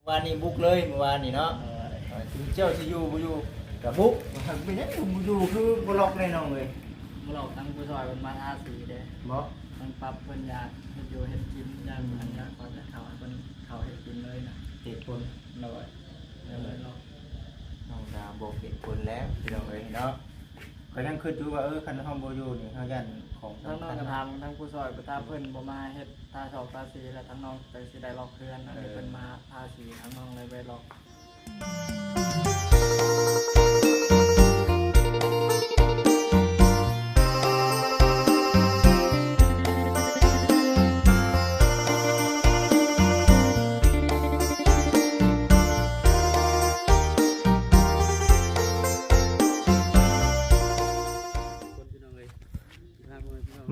ວານນີ້ບຸກເລີຍ ມື້ວານນີ້ເນາະ. ເອີ ເຈົ້າຊິຢູ່ບໍ່ຢູ່ກະບຸກ. ເປັນຫຍັງຄືບໍ່ຢູ່ ຄືບໍ່ລັອກແນ່ນ້ອງເອີຍ? ບໍ່ລັອກ. ທັງຜູ້ຊ່ອຍເພິ່ນມາທາສີເດ້. ບໍ່ ທັງປັບເພິ່ນຢາກເຮັດຢູ່ເຮັດກິນ ຢາກ ອືມ ອັນຢາກ ເຂົ້າໃຫ້ເພິ່ນເຂົ້າເຮັດກິນເລີຍນະ. ເຫດຜົນ ໂດຍ ເອີ ເລີຍລັອກ. ນ້ອງດາວບອກເຫດຜົນແລ້ວ ພີ່ນ້ອງເອີຍເນາະ. ກໍຍັງຄິດຢູ່ວ່າ ເອີ ຄັນເຮົາບໍ່ຢູ່ນີ້ ເຮົາຢ້ານຂອງສຳຄັນ. ທາງນ້ອງກໍຖາມທາງຜູ້ຊ່ອຍ ຖ້າເພິ່ນບໍ່ມາເຮັດ ທາຊອກທາສີ ແລ້ວທາງນ້ອງກໍຊິໄດ້ລັອກເຮືອນ. ເອີ ອັນນີ້ເພິ່ນມາທາສີ ທາງນ້ອງເລີຍໄປລັອກ.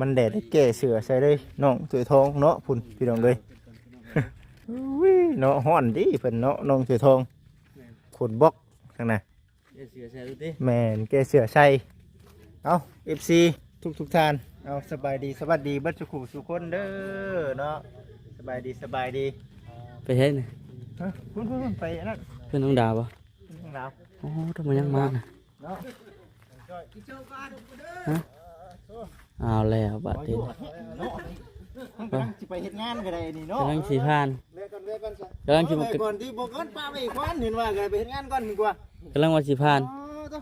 ມັນແດດ ແກ້ເສື້ອໃສ່ເລີຍ ນ້ອງຖ້ວຍທອງເນາະ ພຸ້ນ ພີ່ນ້ອງເອີຍ. ອຸ້ຍ ເນາະ ຮ້ອນຕິເພິ່ນເນາະ ນ້ອງຖ້ວຍທອງ. ແມ່ນ ຂົນບອກທາງນັ້ນ ແກ້ເສື້ອໃສ່ດູຕິ. ແມ່ນ ແກ້ເສື້ອໃສ່. ເອົ້າ ເອັຟຊີ ທຸກໆທ່ານ ເອົາ ສະບາຍດີ ສະຫວັດດີເບິດສູ່ຄູ່ສູ່ຄົນເດີເນາະ. ສະບາຍດີ ສະບາຍດີ. ໄປໃສນີ້? ຮະ ພຸ້ນໆໆ ໄປອັນນັ້ນ ເພື່ອນນ້ອງດາວບໍ່? ເພື່ອນນ້ອງດາວ. ໂອ້ ທຳໄມຍັງມານະ? ເນາະ ຮະ ເອົາແລ້ວບາດນີ້ ເນາະ ກຳລັງຊິໄປເຮັດງານກໍໄດ້ນີ້ເນາະ ກຳລັງຊິຜ່ານ ກຳລັງຊິມາ ກ່ອນທີ່ບໍ່ກ່ອນ ປະໄວ້ກ່ອນ ເຫັນວ່າກໍໄປເຮັດງານກ່ອນດີກວ່າ ກຳລັງວ່າຊິຜ່ານ. ອໍ ໂທ້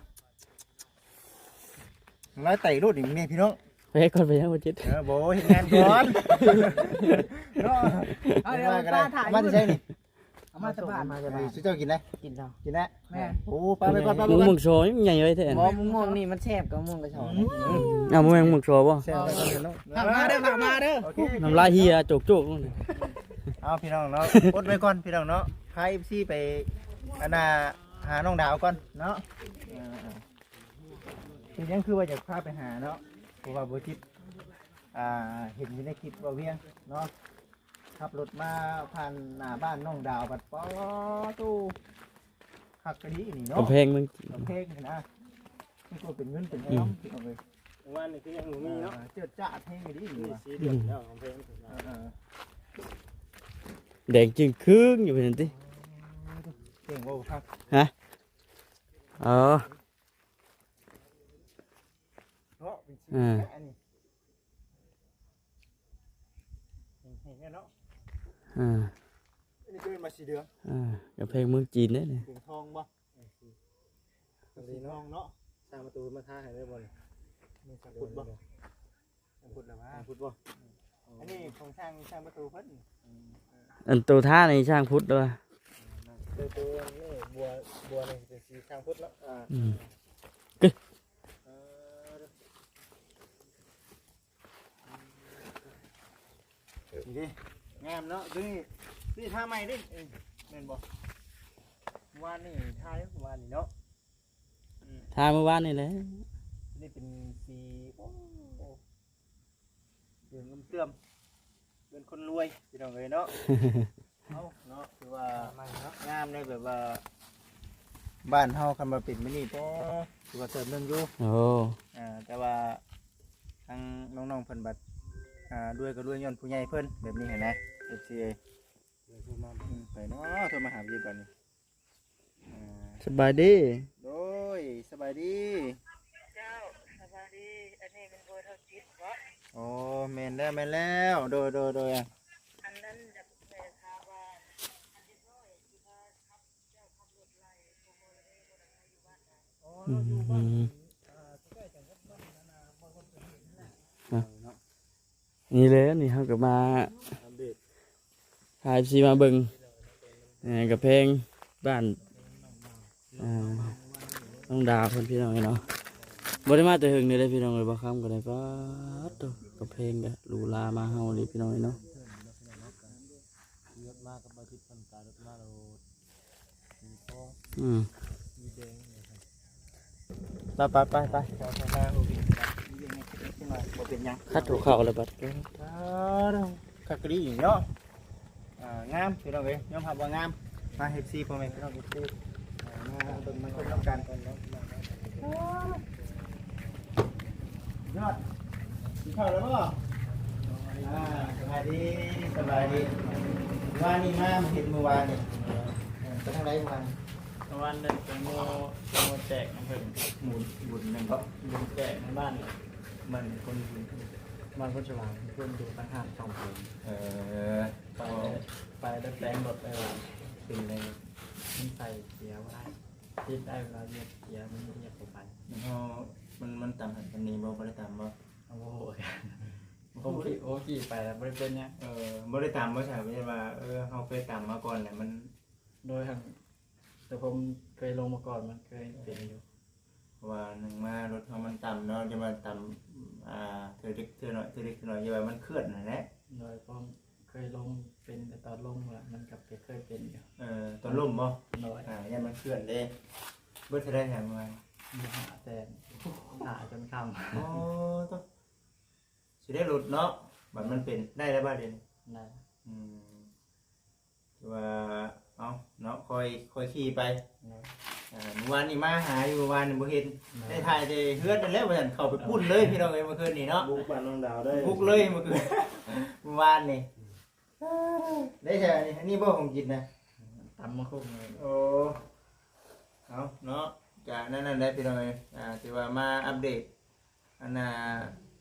ລາຍໄຕໂລດນີ້ແມ່ພີ່ນ້ອງ ໄປເຮັດກ່ອນ ໄປຍັງບໍ່ຈິດ. ເອີ ບໍ່ ເຮັດງານກ່ອນເນາະ. ເອົາ ເອົາ ເອົາ ມາແຕ່ໃສນີ້? ເອົາມາແຕ່ບ້ານ. ມາແຕ່ບ້ານ ເອົາ ເຈົ້າກິນໄດ້? ກິນແລ້ວ ກິນແລ້ວ. ແມ່ນ ໂອ້ ປາໄປກ່ອນ ປາໄປກ່ອນ. ໝາກຊໍໃຫຍ່ໄວ້ແທ້. ບໍ່ ໝາກມ່ວງນີ້ມັນແຊບກວ່າໝາກຊໍ. ອືມ ເອົາ ບໍ່ແມ່ນໝາກຊໍບໍ່? ແຊບ ເອົາ ມາເດີ ມາເດີ. ໂອເຄ ນ້ຳລາຍເຮຍໂຈກໆ. ເອົາ ພີ່ນ້ອງເນາະ ອົດໄວ້ກ່ອນ ພີ່ນ້ອງເນາະ. ພາເອັຟຊີໄປ ອັນນ່າ ຫານ້ອງດາວກ່ອນເນາະ. ເອີ ເປັນຫຍັງຄືວ່າຢາກພາໄປຫາເນາະ? ເພາະວ່າບໍ່ຈິດ ອ່າ ເຫັນຢູ່ໃນຄລິບບ່າວວຽງເນາະ ຂັບລົດມາຜ່ານໜ້າບ້ານນ້ອງດາວ ບັດ ປາໂຕ ຄັກກະດີນີ້ເນາະ ກຳແພງເມືອງຈີນ ກຳແພງຫັ້ນນະ ຄືວ່າເປັນເງິນເປັນຄຳ. ອືມ ພີ່ນ້ອງເອີຍ ວານນີ້ຄືຍັງບໍ່ມີເນາະ. ເຈີດຈ້າດແຮງກະດີນີ້ ມີ ວ່າ ສີ່ເດືອນແລ້ວ ກຳແພງ. ເອີ ເອີ ແດງຈຶ່ງຄຶງຢູ່ເພິ່ນຕິ. ເກັ່ງບໍ່ຄັກ ຮະ? ອໍ ເນາະ ເປັນສີ ເອີ ແທ້ອັນນີ້ ເຫັນແລ້ວເນາະ. ອ່າ ອັນນີ້ຄືເປັນມາສີເດືອງ. ອ່າ ກຳແພງເມືອງຈີນເດ້ນີ້ ເປັນທອງບໍ່? ເອີ ສີ ກຳແພງທອງເນາະ. ຊ່າງປະຕູມາທາໃຫ້ເລີຍບໍ່ນີ້? ນີ້ຊ່າງພຸດບໍ່? ຊ່າງພຸດແລ້ວຫວາ? ຊ່າງພຸດບໍ່? ອັນນີ້ຂອງຊ່າງ ຊ່າງປະຕູເພິ່ນ. ອັນໂຕທານີ້ຊ່າງພຸດເດີ. ໂຕ ໂຕນີ້ບົວ ບົວນີ້ເປັນສີຊ່າງພຸດເນາະ. ອ່າ ອືມ ເອີ ນີ້ເດ້ ງາມເນາະ ໂຕນີ້ ໂຕນີ້ທາໃໝ່ເດ້. ເອີ ແມ່ນບໍ່? ວານນີ້ທາ ວານນີ້ເນາະ. ອືມ ທາມື້ວານນີ້ແຫຼະ. ນີ້ເປັນສີ ໂອ້ ເຫຼືອງເອື່ອມເຕື່ອມ ເປັນຄົນລວຍ ພີ່ນ້ອງເອີຍເນາະ. ເອົາເນາະ ຖືວ່າງາມເດ້ ແບບວ່າບ້ານເຮົາຄັນວ່າເປັນແບບນີ້ ກໍຖືວ່າເຕີບໜຶ່ງຢູ່. ໂອ້ ອ່າ ແຕ່ວ່າທາງນ້ອງໆເພິ່ນບັດ ອ່າ ລວຍກໍລວຍຍ້ອນຜູ້ໃຫຍ່ເພິ່ນ ແບບນີ້ຫັ້ນນະ ເອັຟຊີ. ອືມ ໃຜເນາະໂທມາຫາຢູ່ບັດນີ້? ອ່າ ສະບາຍດີ. ໂດຍ ສະບາຍດີ. ເຈົ້າ ສະບາຍດີ. ອັນນີ້ແມ່ນເບີເຖົ້າຈິດບໍ? ໂອ້ ແມ່ນແລ້ວ ແມ່ນແລ້ວ. ໂດຍ ໂດຍ ໂດຍ. ອັນນັ້ນຢາກແຕ່ຖາມວ່າ ອັນເດັກນ້ອຍທີ່ວ່າຂັບ ເຈົ້າຂັບລົດໄລ່ ບໍ່ພໍລະເດ້ ບໍ່ໄດ້ໃຊ້ຢູ່ບ້ານໃດ? ອືມ ອ່າ ນີ້ແຫຼະ ນີ້ເຮົາກໍມາ ພາເອັຟຊີມາເບິ່ງ ເອີ ກຳແພງບ້ານ ເອີ ນ້ອງດາວເພິ່ນ ພີ່ນ້ອງເນາະ. ບໍ່ໄດ້ມາແຕ່ເຫິງເລີຍເດ້ ພີ່ນ້ອງເອີຍ. ບ່າວຄຳກໍໄດ້ ປາດໂທ້ ກຳແພງກໍຫຼູຫຼາມາເຮົາເລີຍ ພີ່ນ້ອງເນາະ. ອືມ ໄປ ໄປ ໄປ ໄປ ບໍ່ເປັນຫຍັງ ຄັດຫົວເຂົ່າແລ້ວບັດ. ຄັກກະດີເນາະ. ອ່າ ງາມ ພີ່ນ້ອງເອີຍ ຍອມຮັບວ່າງາມ. ມາ ເອັຟຊີ ພໍ່ແມ່ພີ່ນ້ອງ ເອັຟຊີ ອ່າ ມາເບິ່ງມາຊົມນຳກັນ. ຍອດ ກິນເຂົ້າແລ້ວບໍ່? ອ່າ ສະບາຍດີ ສະບາຍດີ. ວານນີ້ມາ ເຫັນມື້ວານນີ້ ໄປທາງໃດເມື່ອວານ? ເມື່ອວານໄດ້ໄປໂມ ໄປໂມແຈກນຳເພິ່ນ ບຸນ ບຸນແມ່ນບໍ່? ບຸນແຈກໃນບ້ານ ບ້ານຄົນ ບ້ານໂພນສະຫວ່າງ ເພິ່ນຢູ່ຕ່າງຫາກສອງຄົນ. ເອີ ໄປ ໄປແຕ່ແປງລົດໄປວ່າ ເປັນໄດ? ມັນໃສ່ເກຍບໍ່ໄດ້ ຕິດໄດ້ເວລາວຽກເກຍ ມັນວຽກບໍ່ໄປ. ເຮົາ ມັນ ມັນຕຳຫັ້ນຕຳນີ້ບໍ່? ບໍ່ໄດ້ຕຳບໍ່? ເຮົາບໍ່ຮູ້ຄືກັນ ໂອເຄ ໂອເຄ ໄປແລ້ວບໍ່ໄດ້ເປັນຫຍັງ. ເອີ ບໍ່ໄດ້ຕຳບໍ່? ໃຊ່ ແບບວ່າ ເອີ ເຮົາເຄີຍຕຳມາກ່ອນແລ້ວມັນ ໂດຍ ຫັ້ນ ແຕ່ຜົມເຄີຍລົງມາກ່ອນ ມັນເຄີຍເປັນຢູ່. ເອີ ເພາະວ່າໜຶ່ງມາລົດເຮົາມັນຕ່ຳເນາະ ຈະມາຕ່ຳ ອ່າ ເທື່ອເລັກເທື່ອນ້ອຍ ເທື່ອເລັກເທື່ອນ້ອຍ ຢ່າວ່າມັນເຄື່ອນຫັ້ນແຫຼະ. ໂດຍ ເພາະເຄີຍລົງ ເປັນແຕ່ຕອນລົງແລ້ວ ມັນກໍເຄີຍເປັນຢູ່. ເອີ ຕອນລົ້ມບໍ່? ໂດຍ ອ່າ ຢ້ານມັນເຄື່ອນເດ້. ເບິດເທົ່າໃດຫາເມື່ອວານ? ເບິດຫ້າແສນ ຖ້າຈົນຄ່ຳ. ໂອ້ ໂຕ ຊິໄດ້ລົດເນາະ ບັດມັນເປັນ ໄດ້ແລ້ວບໍ່ດຽວນີ້? ໄດ້. ອືມ ຖືວ່າ ເອົາເນາະ ຄ່ອຍ ຄ່ອຍຂີ່ໄປ. ໂດຍ ອ່າ ມື້ວານນີ້ມາຫາຢູ່ ມື້ວານນີ້ບໍ່ເຫັນ. ໂດຍ ໄດ້ຖ່າຍແຕ່ເຮືອນນັ້ນແຫຼະ ວ່າຊັ້ນ ເຂົ້າໄປປຸ້ນເລີຍ ພີ່ນ້ອງເອີຍ ເມື່ອຄືນນີ້ເນາະ ບຸກບ້ານນ້ອງດາວເດ້ ບຸກເລີຍເມື່ອຄືນ ມື້ວານນີ້. ອືມ ໄດ້ແທ້ ອັນນີ້ ອັນນີ້ບໍ່ຂອງກິນນະ? ຕຳບັກຫຸ່ງ. ໂອ້ ເອົາເນາະ ກະນັ້ນໆ ໄດ້ພີ່ນ້ອງເອີຍ ອ່າ ຖືວ່າມາອັບເດດ ອັນນ່າ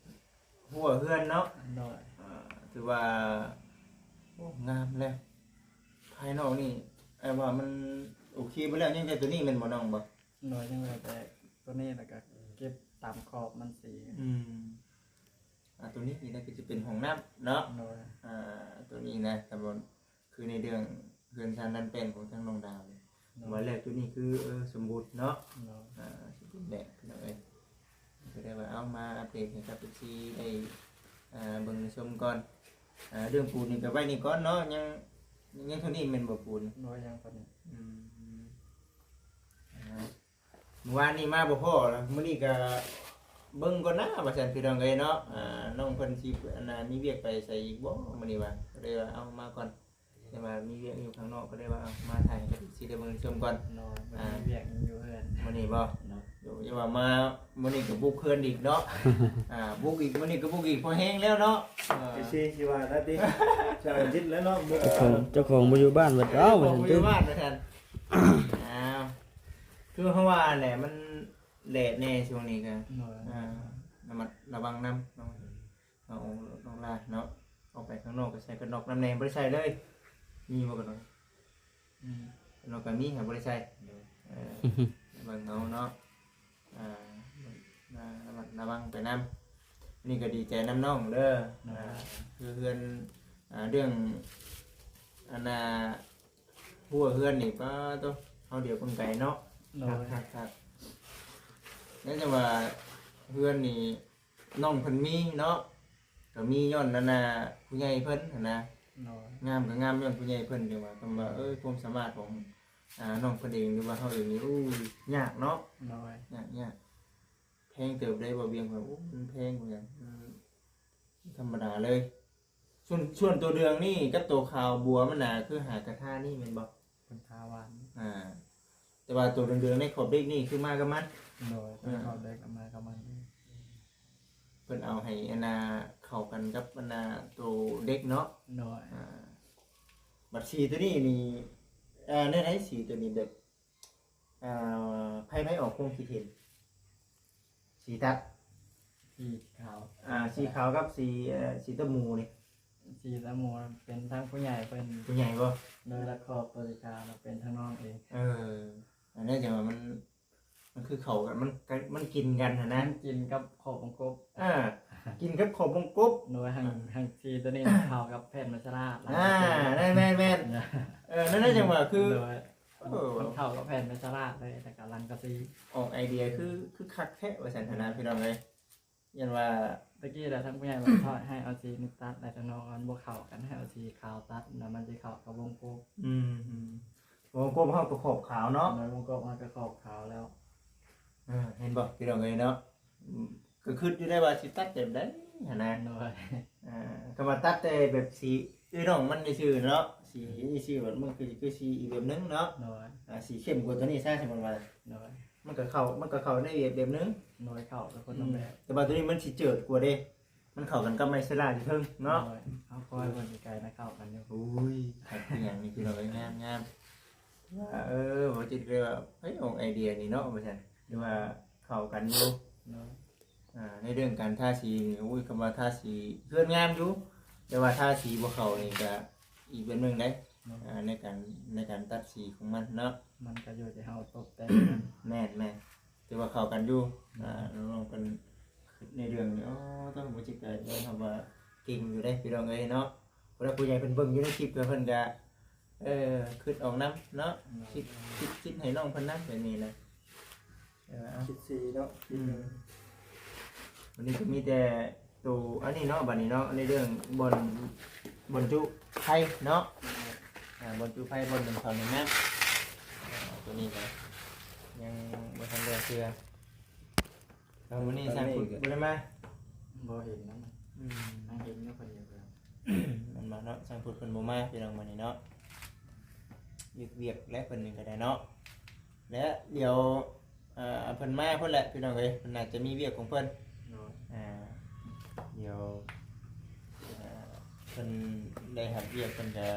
ຮົ້ວເຮືອນເນາະ. ໂດຍ ອ່າ ຖືວ່າ ໂອ້ ງາມແລ້ວ ພາຍນອກນີ້ ອ້າຍວ່າມັນໂອເຄເບິດແລ້ວ ຍັງແຕ່ໂຕນີ້ແມ່ນບໍ່ນ້ອງບໍ່? ໂດຍ ຍັງເຫຼືອແຕ່ໂຕນີ້ ແລ້ວກໍເກັບຕາມຂອບມັນສີ. ອືມ ອ່າ ໂຕນີ້ນີ້ກໍຈະເປັນຫ້ອງນ້ຳເນາະ. ໂດຍ ອ່າ ໂຕນີ້ນະ ຕຳບົນ ຄືໃນເລື່ອງເຮືອນຊານດັດແປງຂອງທາງນ້ອງດາວນີ້ ໂດຍ ວ່າແລ້ວໂຕນີ້ຄື ເອີ ສົມບູນເນາະ. ໂດຍ ອ່າ ສົມບູນແບບພີ່ນ້ອງເອີຍ ກໍໄດ້ວ່າເອົາມາອັບເດດໃຫ້ກັບເອັຟຊີໄດ້ ອ່າ ເບິ່ງໄດ້ຊົມກ່ອນ. ອ່າ ເລື່ອງປູນນີ້ກໍໄວ້ນີ້ກ່ອນເນາະ ຍັງ ຍັງເທົ່ານີ້ແມ່ນບໍ່ປູນ? ໂດຍ ຍັງເທົ່ານີ້. ອືມ ອ່າ ມື້ວານນີ້ມາບໍ່ພໍ້ ມື້ນີ້ກໍເບິ່ງກ່ອນນະ ວ່າຊັ້ນ ພີ່ນ້ອງເອີຍເນາະ. ອ່າ ນ້ອງເພິ່ນຊິ ອັນນ່າ ມີວຽກໄປໃສອີກບໍ່ມື້ນີ້ວ່າ ກໍເລີຍວ່າເອົາມາກ່ອນ ແຕ່ວ່າມີວຽກຢູ່ຂ້າງນອກ ກໍເລີຍວ່າເອົາມາຖ່າຍໃຫ້ເອັຟຊີໄດ້ເບິ່ງໄດ້ຊົມກ່ອນ. ໂດຍ ອ່າ ມີວຽກຢູ່ເຮືອນມື້ນີ້ບໍ່? ໂດຍ ຢ່າວ່າມາມື້ນີ້ກໍບຸກເຮືອນອີກເນາະ. ອ່າ ບຸກອີກ ມື້ນີ້ກໍບຸກອີກ ພໍແຮງແລ້ວເນາະ. ເອີ ເອັຟຊີຊິວ່າໄດ້ຕິ ເຈົ້າຈິດແລ້ວເນາະ ບຸກ ເຈົ້າຂອງ ເຈົ້າຂອງບໍ່ຢູ່ບ້ານ ວ່າ ເຈົ້າ ເຈົ້າບໍ່ຢູ່ບ້ານ ວ່າຊັ້ນ. ອ້າວ ຄືເຮົາວ່າແຫຼະ ມັນແດດແດ່ຊ່ວງນີ້ກໍ ໂດຍ ອ່າ ລະມັດລະວັງນຳເນາະ ນ້ອງ ນ້ອງລາເນາະ. ອອກໄປຂ້າງນອກກໍໃສ່ກັນນອກນຳແດ່ ບໍ່ໄດ້ໃສ່ເລີຍ. ມີບໍ່ກັນນອກ? ອືມ ກັນນອກກໍມີ ຫາບໍ່ໄດ້ໃສ່. ໂດຍ ເອີ ເບິ່ງເອົາເນາະ ອ່າ ລະມັດລະວັງໄປນຳ. ນີ້ກໍດີໃຈນຳນ້ອງເດີ. ໂດຍ ອ່າ ຄືເຮືອນ ອ່າ ເລື່ອງ ອັນນ່າ ຮົ້ວເຮືອນນີ້ ປາໂຕ ເຮົາດຽວເບິ່ງໄກເນາະ. ໂດຍ ຄັກໆໆ ແລ້ວຈັ່ງວ່າເຮືອນນີ້ນ້ອງເພິ່ນມີເນາະ ກໍມີຍ້ອນອັນນ່າຜູ້ໃຫຍ່ເພິ່ນຫັ້ນນະ. ໂດຍ ງາມກໍງາມຍ້ອນຜູ້ໃຫຍ່ເພິ່ນ ຈັ່ງວ່າ ຄຳວ່າ ໂດຍ ເອີ ຄວາມສາມາດຂອງ ອ່າ ນ້ອງເພິ່ນເອງ ຫຼືວ່າເຮົາເອງນີ້ ໂອ້ຍ ຍາກເນາະ. ໂດຍ ຍາກ ຍາກ ແພງເຕີບເດ້ ບໍ່ວຽງ ໂອ້ ມັນແພງເໝືອນກັນ ມັນທຳມະດາເລີຍ. ສ່ວນ ສ່ວນໂຕເດືອງນີ້ກັບໂຕຂາວບົວມັນນະ ຄືຫາກະທານີ້ແມ່ນບໍ່? ເພິ່ນທາຫວານ. ອ່າ ແຕ່ວ່າໂຕເດືອງໆໃນຂອບເດັກນີ້ຄືມາກັບມັນ. ໂດຍ ເອີ ຂອບເດັກມາກັບມັນ. ເພິ່ນເອົາໃຫ້ອັນນ່າເຂົ້າກັນກັບອັນນ່າໂຕເດັກເນາະ. ໂດຍ ອ່າ ບັດສີໂຕນີ້ນີ້ ອ່າ ແນວໃດສີໂຕນີ້ ແບບ ອ່າ ໃຜ ໃຜອອກຄວາມຄິດເຫັນ? ສີຕັດ ສີຂາວ. ອ່າ ສີຂາວກັບສີ ເອີ ສີຕະໝູນີ້ ສີຕະໝູເປັນທາງຜູ້ໃຫຍ່ເພິ່ນ. ຜູ້ໃຫຍ່ບໍ່? ໂດຍ ລະຂອບໂຕສີຂາວນະເປັນທາງນ້ອງເອງ. ເອີ ອັນນີ້ຈັ່ງວ່າມັນ ມັນຄືເຂົ້າກັນ ມັນ ມັນກິນກັນຫັ້ນນະ ມັນກິນກັບຂອບວົງກົບ. ເອີ ກິນກັບຂອບວົງກົບ. ໂດຍ ຫາງ ອ່າ ຫາງສີໂຕນີ້ເຂົ້າກັບແຜ່ນໄມ້ສະຫຼາດ. ອ່າ ແມ່ນໆໆ ເອີ ນັ້ນແຫຼະຈັ່ງວ່າຄື ໂດຍ ເອີ ມັນເຂົ້າກັບແຜ່ນໄມ້ສະຫຼາດເລີຍ ແລ້ວກໍຫຼັງກະສີ. ອອກໄອເດຍຄື ຄືຄັກແທ້ວ່າຊັ້ນຫັ້ນນະ ພີ່ນ້ອງເອີຍ. ຢ້ານວ່າ ຕະກີ້ລະທາງຜູ້ໃຫຍ່ວ່າ ໃຫ້ເອົາສີນີ້ຕັດ ແລ້ວທາງນ້ອງມັນບໍ່ເຂົ້າກັນ ໃຫ້ເອົາສີຂາວຕັດ ແລ້ວມັນຊິເຂົ້າກັບວົງກົບ. ອືມ ວົງກົບເຮົາກໍຂອບຂາວເນາະ. ໂດຍ ວົງກົບເຮົາກໍຂອບຂາວແລ້ວ. ເອີ ເຫັນບໍ່ ພີ່ນ້ອງເອີຍເນາະ. ອືມ ກໍຄິດຢູ່ໄດ້ວ່າຊິຕັດແບບໃດຫັ້ນນະ. ໂດຍ ອ່າ ກໍມາຕັດແຕ່ແບບສີ ເອີ ນ້ອງມັນຊື່ໆເນາະ ສີນີ້ຊື່ວ່າມັນຄື ຄືສີອີກແບບໜຶ່ງເນາະ. ໂດຍ ອ່າ ສີເຂັ້ມກວ່າໂຕນີ້ຊະ ສົມມຸດວ່າ. ໂດຍ ມັນກໍເຂົ້າ ມັນກໍເຂົ້າໃນແບບ ແບບໜຶ່ງ. ໂດຍ ເຂົ້າກັບຄົນລະແບບ. ອືມ ແຕ່ວ່າໂຕນີ້ມັນຊິເຈີດກວ່າເດ້ ມັນເຂົ້າກັນກັບໄມ້ສະຫຼາດຢູ່ເທິງເນາະ. ໂດຍ ເຮົາຄອຍເບິ່ງໄກໆນະ ເຂົ້າກັນຢູ່. ໂອ້ຍ ຄັກອີ່ຫຍັງນີ້ ພີ່ນ້ອງເອີຍ ງາມໆ. ວ່າ ເອີ ບໍ່ຈິດເລີຍວ່າ ເອີ ອອກໄອເດຍນີ້ເນາະ ວ່າຊັ້ນ ຫຼືວ່າເຂົ້າກັນຢູ່ເນາະ. ອ່າ ໃນເລື່ອງການທາສີນີ້ ໂອ້ຍ ຄຳວ່າທາສີເຮືອນງາມຢູ່ ແຕ່ວ່າທາສີບໍ່ເຂົ້ານີ້ກະອີກແບບໜຶ່ງເດ້ ເນາະ ອ່າ ໃນການ ໃນການຕັດສີຂອງມັນເນາະ ມັນກະຢູ່ທີ່ເຮົາຕົບແຕ່ງມັນ. ແມ່ນໆ ຖືວ່າເຂົ້າກັນຢູ່ ອືມ ອ່າ ນ້ອງໆເພິ່ນ ໃນເລື່ອງນີ້ ອໍ ຕ້ອງຮູ້ຈັກການຍອມຮັບວ່າເກັ່ງຢູ່ເດ້ພີ່ນ້ອງເອີຍເນາະ. ເວລາຜູ້ໃຫຍ່ເພິ່ນເບິ່ງຢູ່ໃນຄລິບ ແລ້ວເພິ່ນກະ ເອີ ຄິດອອກນຳເນາະ ເນາະ ຄິດ ຄິດ ຄິດໃຫ້ນ້ອງເພິ່ນນຳແບບນີ້ນະ. ເອີ ເອົາ ຄິດສີເນາະ ອືມ ວັນນີ້ກໍມີແຕ່ໂຕອັນນີ້ເນາະ ບັດນີ້ເນາະ ໃນເລື່ອງບ່ອນ ບ່ອນຈຸໄຟເນາະ ອ່າ ບ່ອນຈຸໄຟ ບ່ອນໜຶ້ງເຂົ້າໜຶ້ງນ້ຳ ອ່າ ໂຕນີ້ກໍຍັງບໍ່ທັນແລ້ວເທື່ອ. ແລ້ວມື້ນີ້ຊ່າງພຸດບໍ່ໄດ້ມາ? ບໍ່ເຫັນນຳ ອືມ ຍັງເຫັນຢູ່ຄົນດຽວ ແມ່ນບໍ່ເນາະ ຊ່າງພຸດເພິ່ນບໍ່ມາພີ່ນ້ອງມື້ນີ້ເນາະ ວຽກໆ ແລະ ເພິ່ນນີ້ກໍໄດ້ເນາະ ແລະ ດຽວ ອ່າ ເພິ່ນມາພຸ້ນແຫຼະພີ່ນ້ອງເອີຍ ເພິ່ນໜ້າຈະມີວຽກຂອງເພິ່ນ ໂດຍ ອ່າ ດຽວ ອ່າ ເພິ່ນໄດ້ຮັບວຽກ ເພິ່ນກໍ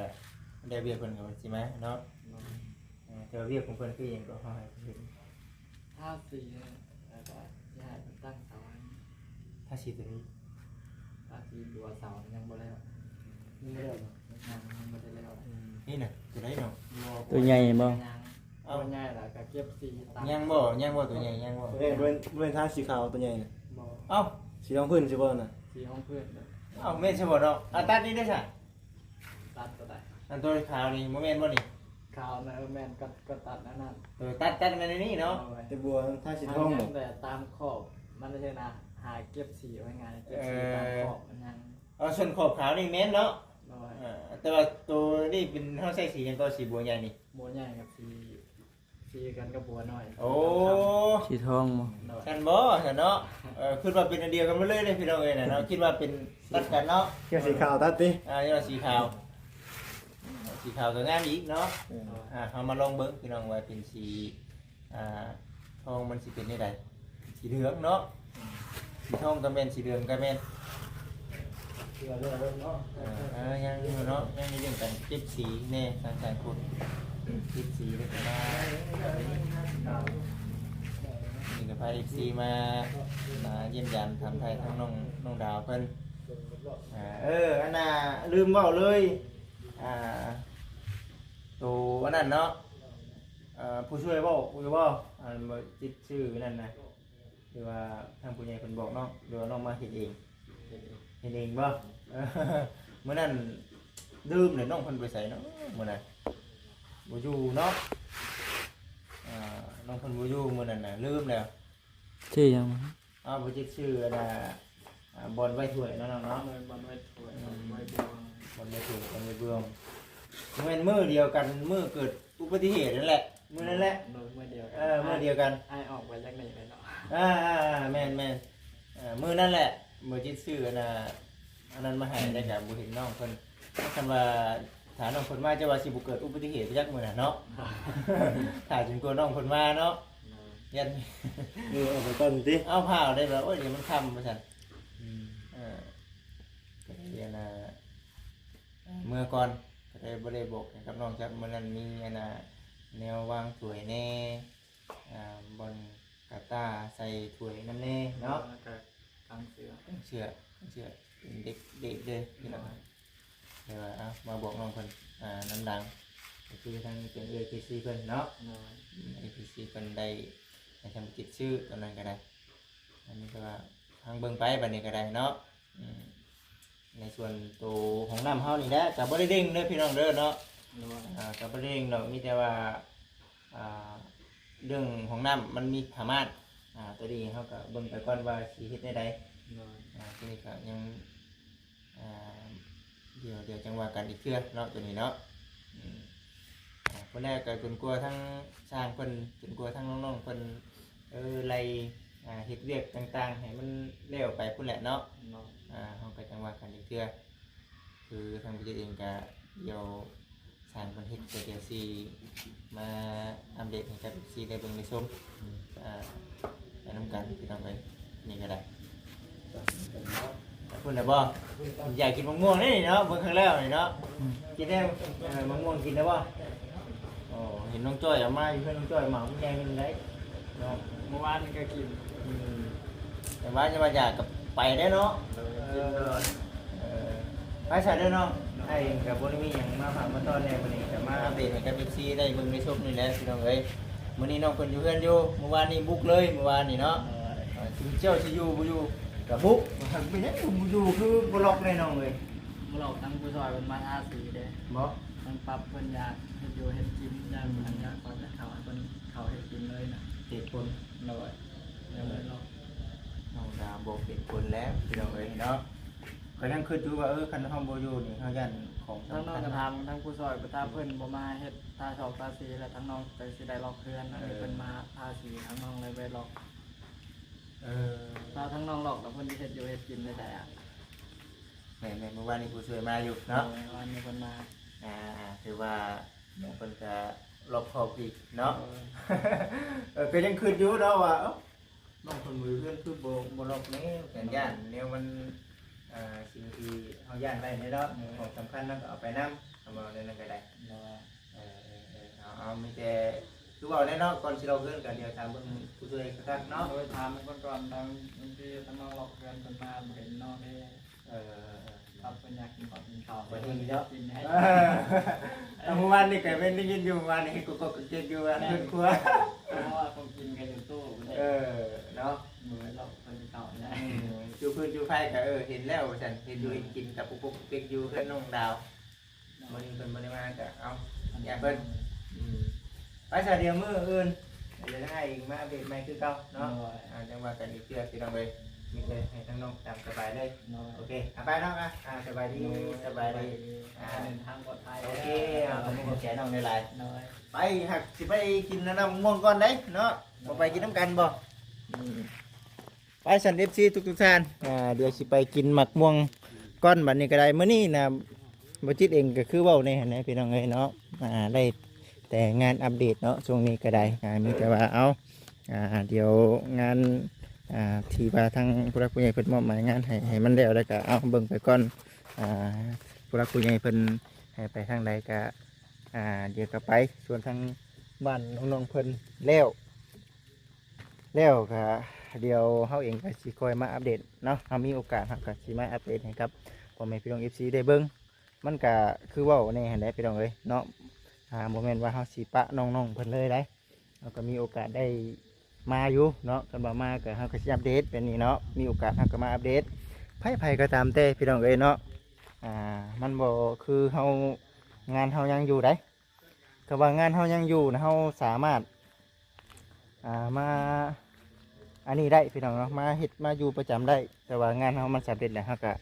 ໄດ້ວຽກ ເພິ່ນກໍຊິມາເນາະ ໂດຍ ອ່າ ແຕ່ວ່າວຽກຂອງເພິ່ນຄືຫຍັງກໍເຮົາໃຫ້ເພິ່ນ ທາສີ ແລ້ວກໍຊິໃຫ້ເພິ່ນຕັ້ງເສົາໃຫ້ ທາສີຕົວນີ້ ທາສີບົວເສົາຍັງບໍ່ແລ້ວ ຍັງບໍ່ໄດ້ເນາະ ຍັງ ຍັງບໍ່ໄດ້ແລ້ວ ອືມ ນີ້ນະ ຕົວໃດເນາະ ໂຕໃຫຍ່ບໍ່? ເອົາ ຕົວໃຫຍ່ແລ້ວກໍເກັບສີຕາມ ຍັງບໍ່ ຍັງບໍ່ ຕົວໃຫຍ່ຍັງບໍ່? ເອີ ບໍ່ແມ່ນ ບໍ່ແມ່ນທາສີຂາວຕົວໃຫຍ່ນະ ບໍ່ ເອົ້າ ສີຮອງພື້ນຊິບໍ່ນະ? ສີຮອງພື້ນ ເອົ້າ ແມ່ນຊະບໍ່ເນາະ ອາ ຕັດນີ້ເດ້ຊະ ຕັດຕົວໃດ? ອັນຕົວຂາວນີ້ບໍ່ແມ່ນບໍ່ນີ້? ຂາວນະ ເອີ ແມ່ນ ກໍ ກໍຕັດອັນນັ້ນ ເອີ ຕັດ ຕັດແມ່ນອັນນີ້ເນາະ ໂດຍ ແຕ່ບົວທາສີທອງບໍ່? ແຕ່ຕາມຂອບມັນ ຈັ່ງຊີ້ນະ ຫາເກັບສີໄວ້ງ່າຍ ເກັບສີ ເອີ ຕາມຂອບມັນຍັງ ເອົາ ສ່ວນຂອບຂາວນີ້ແມ່ນເນາະ ໂດຍ ເອີ ແຕ່ວ່າໂຕນີ້ເປັນ ເຮົາໃຊ້ສີຫຍັງກໍ ສີບົວໃຫຍ່ນີ້? ບົວໃຫຍ່ກັບສີ ສີກັນກັບບົວນ້ອຍ ໂອ້ ສີທອງບໍ່? ໂດຍ ຊັ້ນບໍ່ຊັ້ນເນາະ ເອີ ຄິດວ່າເປັນອັນດຽວກັນໝົດເລີຍເດ້ພີ່ນ້ອງເອີຍນະເນາະ ຄິດວ່າເປັນຕັດກັນເນາະ ເອີ ສີຂາວຕັດຕິ ອ່າ ເອີ້ນວ່າສີຂາວ ສີຂາວກໍງາມອີກເນາະ ເອີ ອ່າ ເຮົາມາລອງເບິ່ງພີ່ນ້ອງວ່າເປັນສີ ອ່າ ທອງມັນຊິເປັນແນວໃດ ສີເຫຼືອງເນາະ ສີທອງກໍແມ່ນ ສີເຫຼືອງກໍແມ່ນ ເອີ ຍັງຢູ່ເນາະ ຍັງມີເລື່ອງການເກັບສີແດ່ ທາງການຂຸດເກັບສີເລີຍກໍມາ ນີ້ກໍພາເອັຟຊີມາ ມາຢ້ຽມຢາມຖາມໄຖ່ທາງນ້ອງ ນ້ອງດາວເພິ່ນ ອ່າ ເອີ ອັນນ່າ ລືມເວົ້າເລີຍ ອ່າ ໂຕອັນນັ້ນເນາະ ເອີ ຜູ້ຊ່ວຍເວົ້າ ຜູ້ຊ່ວຍເວົ້າ ອັນບໍ່ຕິດຊື່ນັ້ນນະ ຫຼືວ່າທາງຜູ້ໃຫຍ່ເພິ່ນບອກນ້ອງ ຫຼືວ່ານ້ອງມາເຮັດເອງ? ເຮັດເອງ ເຮັດເອງບໍ່? ເອີ ມື້ນັ້ນລືມແລ້ວ ນ້ອງເພິ່ນໄປໃສເນາະມື້ນັ້ນ? ບໍ່ຢູ່ເນາະ ອ່າ ນ້ອງເພິ່ນບໍ່ຢູ່ມື້ນັ້ນນະ ລືມແລ້ວ ຊື່ຫຍັງ? ອ້າວ ບໍ່ຈັກຊື່ອັນນ່າ ອ່າ ບ່ອນໄວ້ຖ້ວຍເນາະ ນ້ອງເນາະ ແມ່ນ ບ່ອນໄວ້ຖ້ວຍ ອືມ ບ່ອນໄວ້ບ່ວງ ບ່ອນໄວ້ຖ້ວຍ ບ່ອນໄວ້ບ່ວງ ແມ່ນມື້ດຽວກັນ ມື້ເກີດອຸບັດຕິເຫດນັ້ນແຫຼະ ມື້ນັ້ນແຫຼະ ໂດຍ ມື້ດຽວກັນ ເອີ ມື້ດຽວກັນ ອ້າຍອອກໄປຈາກນີ້ແລ້ວເນາະ ອ່າໆໆ ແມ່ນໆ ເອີ ມື້ນັ້ນແຫຼະ ບໍ່ຈິດຊື້ອັນນ່າ ອັນນັ້ນມາໃຫ້ ແລ້ວກໍບໍ່ເຫັນນ້ອງເພິ່ນ ຄັນວ່າຖ້ານ້ອງເພິ່ນມາ ເຈົ້າວ່າຊິບໍ່ເກີດອຸບັດຕິເຫດໄປຈັກມື້ນະເນາະ ຖ້າຈົນກວ່ານ້ອງເພິ່ນມາເນາະ ໂດຍ ຢ້ານ ເອີ ເອົາໄປກ່ອນຕິ ເອົາ ພ້າວໄດ້ແບບ ໂອ້ຍ ດຽວມັນຄ່ຳວ່າຊັ້ນ ອືມ ເອີ ກໍເລີຍອັນນ່າ ເມືອກ່ອນ ກໍເລີຍບໍ່ໄດ້ບອກໃຫ້ກັບນ້ອງຈັກ ມື້ນັ້ນມີອັນນ່າ ແນວວາງຖ້ວຍແດ່ ອ່າ ບ່ອນກະຕ່າໃສ່ຖ້ວຍນຳແດ່ເນາະ ແລ້ວກໍກາງເສື້ອ ກາງເສື້ອ ກາງເສື້ອ ເປັນເດັກ ເດັກເດີພີ່ນ້ອງ ແຕ່ວ່າ ເອົາ ມາບອກນ້ອງເພິ່ນ ອ່າ ນຳຫຼັງ ກໍຄືທັງເປັນເອື້ອຍເຈຊີເພິ່ນເນາະ ໂດຍ ເອື້ອຍເຈຊີເພິ່ນໄດ້ໃຫ້ທຳກິດຊື້ຕອນນັ້ນກໍໄດ້ ອັນນີ້ກໍວ່າຟັງເບິ່ງໄປບັດນີ້ກໍໄດ້ເນາະ ອືມ ໃນສ່ວນໂຕຫ້ອງນ້ຳເຮົານີ້ແຫຼະ ກໍບໍ່ໄດ້ເລັ່ງເດີພີ່ນ້ອງເດີເນາະ ໂດຍ ອ່າ ກໍບໍ່ໄດ້ເລັ່ງດອກ ມີແຕ່ວ່າ ອ່າ ເລື່ອງຫ້ອງນ້ຳມັນມີຜ້າມ່ານ ອ່າ ໂຕນີ້ເຮົາກໍເບິ່ງໄປກ່ອນວ່າຊິເຮັດແນວໃດ ໂດຍ ອ່າ ໂຕນີ້ກໍຍັງ ອ່າ ດຽວ ດຽວຈັ່ງວ່າກັນອີກເທື່ອເນາະ ໂຕນີ້ເນາະ ອືມ ອ່າ ຄົນແລກກໍຈົນກວ່າທາງຊ່າງເພິ່ນ ຈົນກວ່າທາງນ້ອງໆເພິ່ນ ເອີ ໄລ່ ອ່າ ເຮັດວຽກຕ່າງໆໃຫ້ມັນແລ້ວໄປພຸ້ນແຫຼະເນາະ ເນາະ ອ່າ ເຮົາກໍຈັ່ງວ່າກັນອີກເທື່ອ ຄືທາງຜູ້ຈັດເອງກໍດຽວຊ່າງເພິ່ນເຮັດກໍດຽວຊິມາອັບເດດໃຫ້ກັບເອັຟຊີໄດ້ເບິ່ງໄດ້ຊົມ ອ່າ ໄປນຳກັນພີ່ນ້ອງເອີຍ ນີ້ກໍໄດ້ ພຸ້ນນະບໍ່ ຢາກກິນໝາກມ່ວງເດ້ເນາະ ເບິ່ງຂ້າງແລ້ວນີ້ເນາະ ກິນໄດ້ ເອີ ໝາກມ່ວງກິນໄດ້ບໍ່? ເອີ ອໍ ເຫັນນ້ອງຈ້ອຍເອົາມາຢູ່ເພື່ອນນ້ອງຈ້ອຍ ໝາກມັນໃຫຍ່ເປັນໄດເນາະ. ເມື່ອວານນີ້ກໍກິນ ອືມ ແຕ່ວ່າຈະວ່າຢາກກໍໄປໄດ້ເນາະ. ເອີ ກິນຕະຫຼອດ. ເອີ ໄປຊະເດີນ້ອງ. ອ້າຍເອງກໍບໍ່ໄດ້ມີຫຍັງມາຝາກມາຕ້ອນແດ່ ມື້ນີ້ກໍມາອັບເດດໃຫ້ກັບເອັຟຊີໄດ້ເບິ່ງໄດ້ຊົມນີ້ແຫຼະພີ່ນ້ອງເອີຍ. ມື້ນີ້ນ້ອງເພິ່ນຢູ່ເຮືອນຢູ່ ເມື່ອວານນີ້ບຸກເລີຍ ເມື່ອວານນີ້ເນາະ. ເອີ ເຈົ້າຊິຢູ່ບໍ່ຢູ່ກໍບຸກ ເປັນຫຍັງບໍ່ຢູ່ ຄືບໍ່ລັອກແດ່ນ້ອງເອີຍ? ບໍ່ລັອກ ທາງຜູ້ຊ່ອຍເພິ່ນມາທາສີເດ້. ບໍ່ ທາງປັບເພິ່ນຢາກເຮັດຢູ່ເຮັດກິນ ຢາກ ອືມ ເພິ່ນຢາກເຂົ້າ ຢາກເຂົ້າໃຫ້ເພິ່ນເຂົ້າເຮັດກິນເລີຍນະ. ເຫດຜົນ ໂດຍ ຍັງບໍ່ໄດ້ລັອກ. ນ້ອງດາວບອກເຫດຜົນແລ້ວພີ່ນ້ອງເອີຍເນາະ. ກໍຍັງຄິດຢູ່ວ່າ ເອີ ຄັນເຮົາບໍ່ຢູ່ນີ້ ເຮົາຢ້ານຂອງສຳຄັນ. ທາງນ້ອງກໍຖາມທາງຜູ້ຊ່ອຍ ຖ້າເພິ່ນບໍ່ມາເຮັດ ທາຊອກທາສີ ແລ້ວທາງນ້ອງຈັ່ງຊິໄດ້ລັອກເຮືອນ. ເອີ ອັນນີ້ເພິ່ນມາທາສີ ທາງນ້ອງເລີຍໄປລັອກ. ເອີ ຖ້າທາງນ້ອງລັອກ ແລ້ວເພິ່ນຊິເຮັດຢູ່ເຮັດກິນໄດ້ໃດອະ? ແມ່ນໆ ເມື່ອວານນີ້ຜູ້ຊ່ວຍມາຢູ່ເນາະ. ເອີ ເມື່ອວານນີ້ເພິ່ນມາ. ອ່າ ຖືວ່ານ້ອງເພິ່ນກໍລອບຄອບດີເນາະ. ເອີ ເອີ ກໍຍັງຄິດຢູ່ເນາະວ່າ ເອົ້າ ນ້ອງເພິ່ນຢູ່ເຮືອນຄືບໍ່ ບໍ່ລັອກແນວ ຢ້ານແນວມັນ ອ່າ ສິ່ງທີ່ເຮົາຢ້ານໄວ້ນີ້ເນາະ. ເອີ ຂອງສຳຄັນເຮົາກໍເອົາໄປນຳ ຄຳເວົ້າແນວນັ້ນກໍໄດ້. ໂດຍ. ເອີ ເອີ ເອີ ເອົາ ເອົາ ມີແຕ່ຄືເວົ້າແຫຼະເນາະ ກ່ອນຊິລອກເຮືອນກໍດຽວຖາມເບິ່ງຜູ້ຊ່ວຍຄັກໆເນາະ. ໂດຍ ຖາມເພິ່ນກ່ອນ ທາງບາງທີທາງນ້ອງລອກເຮືອນເພິ່ນມາບໍ່ເຫັນນ້ອງເດ້. ເອີ ເອີ ເອີ ເອີ ເພິ່ນຢາກກິນເຂົ້າກິນເຂົ້າ ບໍ່ເຫັນເນາະ. ກິນໃຫ້ ເອີ ເມື່ອວານນີ້ກໍເປັນໄດ້ຍິນຢູ່ ເມື່ອວານນີ້ກໍ ກໍ ກໍເກັບຢູ່ອັນເຮືອນຄົວ ເພາະວ່າຂອງກິນກໍຢູ່ຕູ້ພຸ້ນເດ້. ເອີ ເນາະ ມື້ລອກເພິ່ນເຂົ້ານະ. ອືມ ຈູ່ຟືນຈູ່ໄຟກໍ ເອີ ເຫັນແລ້ວວ່າຊັ້ນ ເຮັດຢູ່ເຮັດກິນກັບປຸກໆເປັກຢູ່ເຮືອນນ້ອງດາວ. ມື້ນີ້ເພິ່ນບໍ່ໄດ້ມາກໍເອົາ ຢ້ານເພິ່ນ. ອືມ ໄປຊະ ດຽວມື້ອື່ນ ດຽວໃຫ້ມາອັບເດດໃໝ່ຄືເກົ່າເນາະ. ໂດຍ. ອ່າ ຈັ່ງວ່າກັນອີກເທື່ອພີ່ນ້ອງເອີຍ ມີແຕ່ໃຫ້ທາງນ້ອງຕາມສະບາຍເລີຍ. ໂດຍ. ໂອເຄ ເອົາໄປເນາະ. ອ່າ ສະບາຍດີ ໂດຍ ສະບາຍດີ. ອ່າ ເດີນທາງປອດໄພ. ໂອເຄ ເອົາ ຂອບຄຸນຂອບໃຈນ້ອງຫຼາຍໆ. ໂດຍ. ໄປ ຫາກຊິໄປກິນອັນນັ້ນມ່ວງກ່ອນເດ້ເນາະ. ໂດຍ. ບໍ່ໄປກິນນຳກັນບໍ່? ອືມ. ໄປຊັ້ນ ເອັຟຊີ ທຸກໆທ່ານ ອ່າ ດຽວຊິໄປກິນໝາກມ່ວງກ່ອນບັດນີ້ກໍໄດ້. ມື້ນີ້ນະ ບໍ່ຈິດເອງກໍຄືເວົ້າແນ່ຫັ້ນແຫຼະພີ່ນ້ອງເອີຍເນາະ. ອ່າ ໄດ້ແຕ່ງານອັບເດດເນາະ ຊ່ວງນີ້ກໍໄດ້. ອ່າ ມີແຕ່ວ່າ ເອົາ ອ່າ ດຽວງານ ອ່າ ທີ່ວ່າທາງຜູ້ຫຼັກຜູ້ໃຫຍ່ເພິ່ນມອບໝາຍງານໃຫ້ ໃຫ້ມັນແລ້ວ ແລ້ວກໍ ເອົາ ເບິ່ງໄປກ່ອນ. ອ່າ ຜູ້ຫຼັກຜູ້ໃຫຍ່ເພິ່ນໃຫ້ໄປທາງໃດກໍ ອ່າ ດຽວກໍໄປ. ສ່ວນທາງບ້ານນ້ອງໆເພິ່ນແລ້ວ ແລ້ວກະດຽວເຮົາເອງກະຊິຄ່ອຍມາອັບເດດເນາະ. ເຮົາມີໂອກາດເຮົາກະຊິມາອັບເດດໃຫ້ກັບພໍ່ແມ່ພີ່ນ້ອງ ເອັຟຊີ ໄດ້ເບິ່ງ. ມັນກະຄືເວົ້າແນ່ຫັ້ນແຫຼະພີ່ນ້ອງເອີຍເນາະ. ອ່າ ບໍ່ແມ່ນວ່າເຮົາຊິປະນ້ອງໆເພິ່ນເລີຍໃດ໋. ເຮົາກະມີໂອກາດໄດ້ມາຢູ່ເນາະ. ຄັນວ່າມາກະເຮົາກະຊິອັບເດດແບບນີ້ເນາະ. ມີໂອກາດເຮົາກະມາອັບເດດ. ໃຜໆກໍຕາມແຕ່ພີ່ນ້ອງເອີຍເນາະ. ອ່າ ມັນບໍ່ຄືເຮົາ ງານເຮົາຍັງຢູ່ໃດ໋. ກໍວ່າງານເຮົາຍັງຢູ່ນະ ເຮົາສາມາດ ອ່າ ມາອັນນີ້ໄດ້ພີ່ນ້ອງເນາະ ມາເຮັດມາຢູ່ປະຈຳໄດ້. ແຕ່ວ່າງານເຮົາມັນສຳເລັດແລ້ວ ເຮົາກະ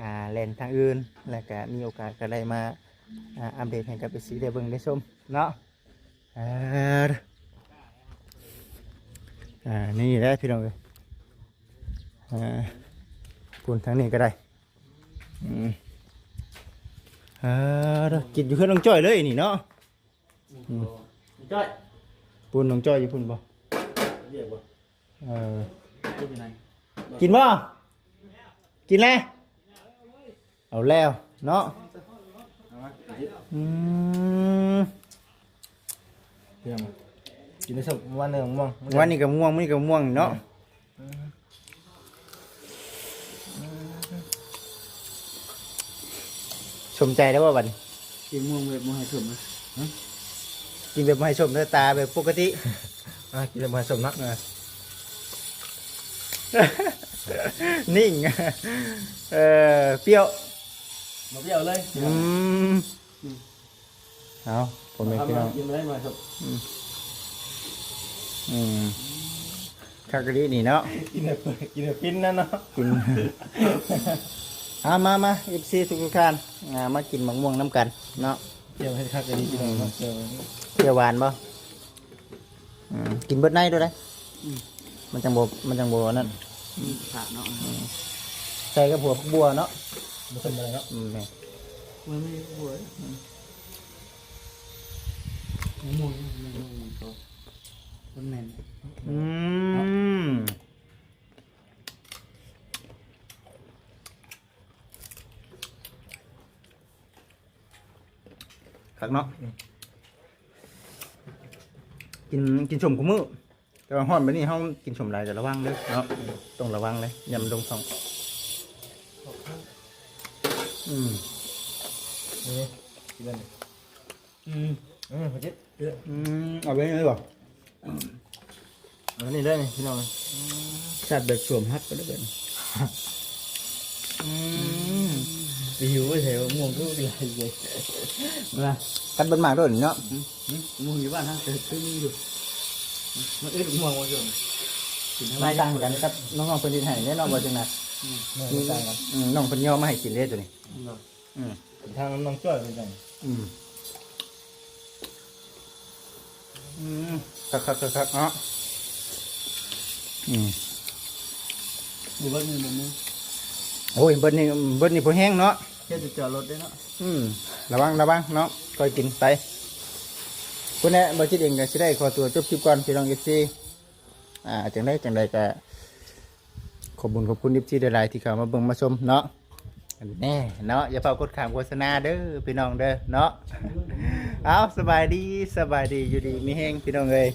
ອ່າ ແລ່ນທາງອື່ນ ແລ້ວກະມີໂອກາດກໍໄດ້ມາ ອ່າ ອັບເດດໃຫ້ກັບ ເອັຟຊີ ໄດ້ເບິ່ງໄດ້ຊົມເນາະ. ອ່າ ອ່າ ນີ້ແຫຼະພີ່ນ້ອງເອີຍ. ອ່າ ພຸ້ນທາງນີ້ກໍໄດ້. ອືມ ອ່າ ກິນຢູ່ເຮືອນນ້ອງຈ້ອຍເລີຍນີ້ເນາະ. ອືມ ນ້ອງຈ້ອຍ ປຸ້ນ ນ້ອງຈ້ອຍຢູ່ພຸ້ນບໍ່? ວຽກບໍ່? ເອີ ກິນຢູ່ໃນ ກິນບໍ່? ກິນແລ້ວ ເອົາແລ້ວເນາະ. ເອົາມາ ອືມ ເປັນຫຍັງ? ກິນໄດ້ສົມ ວານນີ້ກໍມ່ວງ ວານນີ້ກໍມ່ວງ ມື້ນີ້ກໍມ່ວງເນາະ. ອືມ ສົມໃຈແລ້ວບໍ່ບັດນີ້? ກິນມ່ວງແບບບໍ່ໃຫ້ສົມນະ. ຫຶ? ກິນແບບບໍ່ໃຫ້ສົມເດີ ຕາແບບປົກກະຕິ. ອ່າ ກິນແບບບໍ່ໃຫ້ສົມເນາະ. ເອີ ນິ່ງ ເອີ ປ່ຽວ ບໍ່ປ່ຽວເລີຍ. ອືມ ອືມ ເອົາ ພໍ່ແມ່ພີ່ນ້ອງ ກິນໄດ້ມາຄັບ. ອືມ ອືມ ຄັກອີ່ຫຼີນີ້ເນາະ. ກິນແບບ ກິນແບບປິ່ນນະເນາະ ກິນ. ເອົາ ມາ ມາ ເອັຟຊີ ທຸກໆທ່ານ ອ່າ ມາກິນໝາກມ່ວງນຳກັນເນາະ. ແຈ່ວເຮັດຄັກອີ່ຫຼີພີ່ນ້ອງເນາະ. ອືມ ແຈ່ວ ແຈ່ວຫວານບໍ່? ອືມ ກິນເບິດໃນໂລດໄດ໋. ອືມ ມັນຈັ່ງບໍ່ ມັນຈັ່ງບໍ່ອັນນັ້ນ. ອືມ ສາດເນາະ. ອືມ ໃສ່ກັບຫົວຜັກບົວເນາະ ບໍ່ທຳມະດາເນາະ. ອືມ ແມ່ນ ມັນມີຫົວ. ອືມ ມ່ວງ ມ່ວງ ມ່ວງ ມັນແມ່ນ. ອືມ ຄັກເນາະ. ອືມ ກິນ ກິນສົ້ມຄູ່ມື້ ແຕ່ວ່າຮ້ອນແບບນີ້ເຮົາກິນສົ້ມຫຼາຍກໍລະວັງເດີເນາະ ຕ້ອງລະວັງເລີຍ ຍາມລົງທ້ອງ. ອືມ ນີ້ ກິນເລີຍນີ້. ອືມ ອືມ ພໍດີ ອືມ ເອົາໄວ້ນີ້ເລີຍບໍ່? ອັນນີ້ເລີຍນີ້ພີ່ນ້ອງ ຊັດແບບສວມຮັກໄປເລີຍ. ອືມ ຫິວໄປໃສ ໝວກຄືຫຼາຍເລີຍ ນະ ກັດເບິດໝາກໂດດເນາະ. ອືມ ໝວກຢູ່ບ້ານເຮົາເກີດຂຶ້ນຢູ່ ມັນອຶດໝວກວ່າຊັ້ນ ມັນຕ່າງກັນກັບນ້ອງໆເພິ່ນເຮັດໃຫ້ເດ້ເນາະ ບໍ່ຈັ່ງໃດ. ອືມ ມັນຕ່າງກັນ ອືມ ນ້ອງເພິ່ນຍໍມາໃຫ້ກິນເດ້ໂຕນີ້. ອືມ ທາງນ້ອງຈ້ອຍເປັນຈັ່ງ? ອືມ ອືມ ຄັກໆໆເນາະ. ອືມ ບໍ່ເບິດນີ້ບໍ່ມີ. ໂອ້ຍ ເບິດນີ້ ເບິດນີ້ພໍແຮງເນາະ ເຮັດຈອດລົດເດ້ເນາະ. ອືມ ລະວັງ ລະວັງເນາະ ຄ່ອຍກິນໄປ. ພຸ້ນແຫຼະ ບໍ່ຈິດເອງກໍຊິໄດ້ຂໍຕົວຈົບຄລິບກ່ອນ ພີ່ນ້ອງເອັຟຊີ. ອ່າ ຈັ່ງໃດ ຈັ່ງໃດກໍ ຂອບຄຸນ ຂອບຄຸນເອັຟຊີຫຼາຍໆທີ່ເຂົ້າມາເບິ່ງມາຊົມເນາະ. ແນ່ເນາະ ຢ່າເຝົ້າກົດຂ້າມໂຄສະນາເດີພີ່ນ້ອງເດີເນາະ. ເອົາ ສະບາຍດີ ສະບາຍດີ ຢູ່ດີມີແຮງພີ່ນ້ອງເອີຍ.